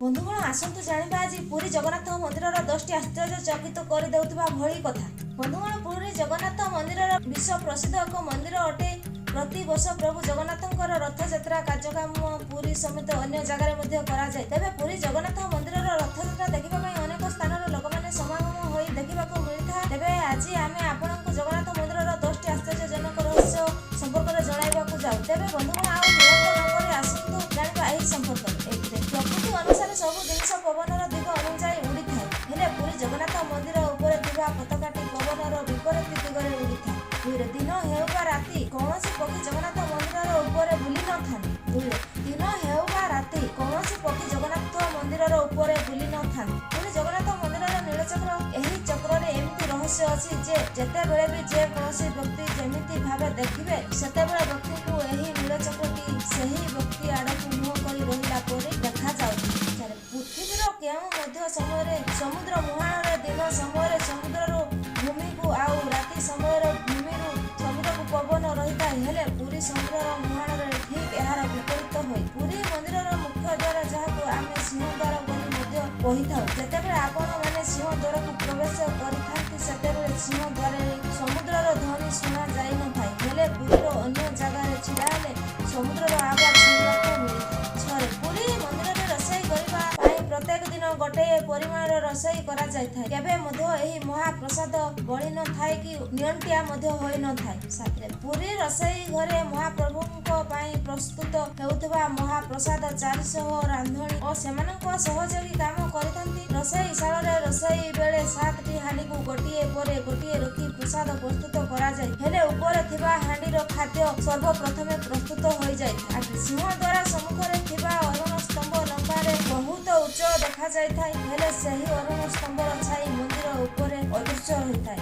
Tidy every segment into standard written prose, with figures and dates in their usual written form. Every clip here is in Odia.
ବନ୍ଧୁଗଣ, ଆସନ୍ତୁ ଜାଣିବା ଆଜି ପୁରୀ ଜଗନ୍ନାଥ ମନ୍ଦିରର 10ଟି ଆଶ୍ଚର୍ଯ୍ୟଚକିତ କରିଦେଉଥିବା ଭଳି କଥା। ବନ୍ଧୁଗଣ, ପୁରୀ ଜଗନ୍ନାଥ ମନ୍ଦିରର ବିଶ୍ୱ ପ୍ରସିଦ୍ଧ ଏକ ମନ୍ଦିର ଅଟେ। ପ୍ରତିବର୍ଷ ପ୍ରଭୁ ଜଗନ୍ନାଥଙ୍କର ରଥଯାତ୍ରା କାର୍ଯ୍ୟକ୍ରମ ପୁରୀ ସମେତ ଅନ୍ୟ ଜାଗାରେ ମଧ୍ୟ କରାଯାଏ। ତେବେ ପୁରୀ ଜଗନ୍ନାଥ ମନ୍ଦିରର ରଥଯାତ୍ରା ଦେଖିବା ପାଇଁ ଅନେକ ସ୍ଥାନର ଲୋକମାନେ ସମାଗମ ହୋଇ ଦେଖିବାକୁ ମିଳିଥାଏ। ତେବେ ଆଜି ଆମେ ଆପଣଙ୍କୁ ଜଗନ୍ନାଥ ମନ୍ଦିରର 10ଟି ଆଶ୍ଚର୍ଯ୍ୟଜନକ ରହସ୍ୟ ସମ୍ପର୍କରେ ଜଣାଇବାକୁ ଯାଉ। ତେବେ ବନ୍ଧୁଗଣ, ଆଉ ବିଳମ୍ବ ନକରି ଆସନ୍ତୁ ଜାଣିବା ଏହି ସମ୍ପର୍କରେ। 1ରେ, ପ୍ରକୃତି ଅନୁସାରେ ସବୁ ଜିନିଷ ପବନର ଦିଗ ଅନୁଯାୟୀ ଉଡ଼ିଥାଏ। ହେଲେ ପୁରୀ ଜଗନ୍ନାଥ ମନ୍ଦିର ଉପରେ ଥିବା ପତାକାଟି ପବନର ବିପରୀତ ଦିଗରେ ଉଡ଼ିଥାଏ। 2ରେ, ଦିନ ହେଉ ବା ରାତି, କୌଣସି ପକ୍ଷୀ ଜଗନ୍ନାଥ ମନ୍ଦିରର ଉପରେ ବୁଲି ନଥାନ୍ତି। 2ରେ, ଦିନ ହେଉ ବା ରାତି, କୌଣସି ପକ୍ଷୀ ଜଗନ୍ନାଥ ମନ୍ଦିରର ଉପରେ ବୁଲି ନଥାନ୍ତି। ପୁରୀ ଜଗନ୍ନାଥ ମନ୍ଦିରର ନୀଳଚକ୍ର। ଏହି ଚକ୍ରରେ ଏମିତି ରହସ୍ୟ ଅଛି ଯେ ଯେତେବେଳେ ବି ଯେ କୌଣସି ବ୍ୟକ୍ତି ଯେମିତି ଭାବେ ଦେଖିବେ, ସେତେବେଳେ ବ୍ୟକ୍ତିଙ୍କୁ ଏହି ନୀଳଚକ୍ରଟି ସେହି ବ୍ୟକ୍ତି ଆଡ଼କୁ ମୁହଁ କରି ରହିଲା ପରି ଦେଖାଯାଉଥିବ। 4, ପୃଥିବୀର କେଉଁ ମଧ୍ୟ ସମୟରେ ସମୁଦ୍ର ମୁହାଣରେ ଦିନ ସମୟରେ ସମୁଦ୍ରରୁ ଭୂମିକୁ ଆଉ ରାତି ସମୟରେ ଭୂମିରୁ ସମୁଦ୍ରକୁ ପବନ ରହିଥାଏ। ହେଲେ ପୁରୀ ସମୁଦ୍ରର ମୁହାଣରେ ଠିକ୍ ଏହାର ବିପରୀତ ହୋଇ। ପୁରୀ ମନ୍ଦିରର ମୁଖ୍ୟ ଦ୍ୱାର, ଯାହାକୁ ଆମେ ସିଂହଦ୍ୱାର ବୋଲି ମଧ୍ୟ କହିଥାଉ, ଯେତେବେଳେ ଆପଣମାନେ ସିଂହଦ୍ୱାରକୁ ପ୍ରବେଶ କରିଥାନ୍ତି, ସେତେବେଳେ ସିଂହଦ୍ୱାରରେ ସମୁଦ୍ରର ଧ୍ୱନି ଶୁଣା ଯାଇନଥାଏ। ହେଲେ ପୁରୀର ଅନ୍ୟ ଜାଗାରେ ଛିଡ଼ା ହେଲେ ସମୁଦ୍ରର ଆବାଜ ଶୁଣିବାକୁ ମିଳିଥାଏ। 6ରେ, ପୁରୀ ମନ୍ଦିରରେ ରୋଷେଇ କରିବା ପାଇଁ ପ୍ରତ୍ୟେକ ଦିନ ଗୋଟିଏ ପରିମାଣର ରୋଷେଇ କରାଯାଇଥାଏ। କେବେ ମଧ୍ୟ ଏହି ମହାପ୍ରସାଦ ବଳି ନଥାଏ କି ନିଅଣ୍ଟିଆ ମଧ୍ୟ ହୋଇନଥାଏ। 7ରେ, ପୁରୀ ରୋଷେଇ ଘରେ ମହାପ୍ରଭୁଙ୍କ ପାଇଁ ପ୍ରସ୍ତୁତ ହେଉଥିବା ମହାପ୍ରସାଦ 400 ରାନ୍ଧଣୀ ଓ ସେମାନଙ୍କ ସହଯୋଗୀ କାମ କରିଥାନ୍ତି। ରୋଷେଇ ଶାଳରେ ରୋଷେଇ ବେଳେ 7ଟି ହାଣ୍ଡିକୁ ଗୋଟିଏ ପରେ ଗୋଟିଏ ରଖି ପ୍ରସାଦ ପ୍ରସ୍ତୁତ କରାଯାଏ। ହେଲେ ଉପରେ ଥିବା ହାଣ୍ଡିର ଖାଦ୍ୟ ସର୍ବପ୍ରଥମେ ପ୍ରସ୍ତୁତ ହୋଇଯାଇଥାଏ। 8, ସିଂହଦ୍ୱାର ସମ୍ମୁଖରେ ଥିବା ଅରୁଣ ସ୍ତମ୍ଭ ଲମ୍ବାରେ ବହୁତ ଉଚ୍ଚ ଦେଖାଯାଇଥାଏ। ହେଲେ ସେହି ଅରୁଣ ସ୍ତମ୍ଭର ଛାଇ ମନ୍ଦିର ଉପରେ ଅଦୃଶ୍ୟ ରହିଥାଏ।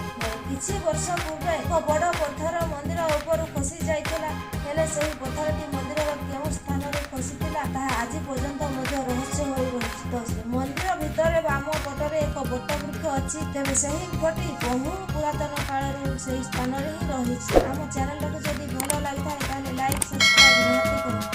କିଛି ବର୍ଷ ପୂର୍ବେ ଏକ ବଡ଼ ପଥର ମନ୍ଦିର ଉପରୁ ଖସି ଯାଇଥିଲା। ହେଲେ ସେହି ପଥରଟି ମନ୍ଦିରର କେଉଁ ସ୍ଥାନରୁ ଖସିଥିଲା, ତାହା ଆଜି ପର୍ଯ୍ୟନ୍ତ ମଧ୍ୟ ରହସ୍ୟ ହୋଇ ରହିଛି। 10, ମନ୍ଦିର ଭିତରେ ବାମ ପଟରେ ଏକ ବଟ ବୃକ୍ଷ ଅଛି। ତେବେ ସେହି ବୃକ୍ଷଟି ବହୁ ପୁରାତନ କାଳରୁ ସେହି ସ୍ଥାନରେ ହିଁ ରହିଛି। ଆମ ଚ୍ୟାନେଲଟାକୁ ଯଦି ଭଲ ଲାଗିଥାଏ, ତାହେଲେ ଲାଇକ୍, ସବସ୍କ୍ରାଇବ ନିହାତି କରନ୍ତୁ।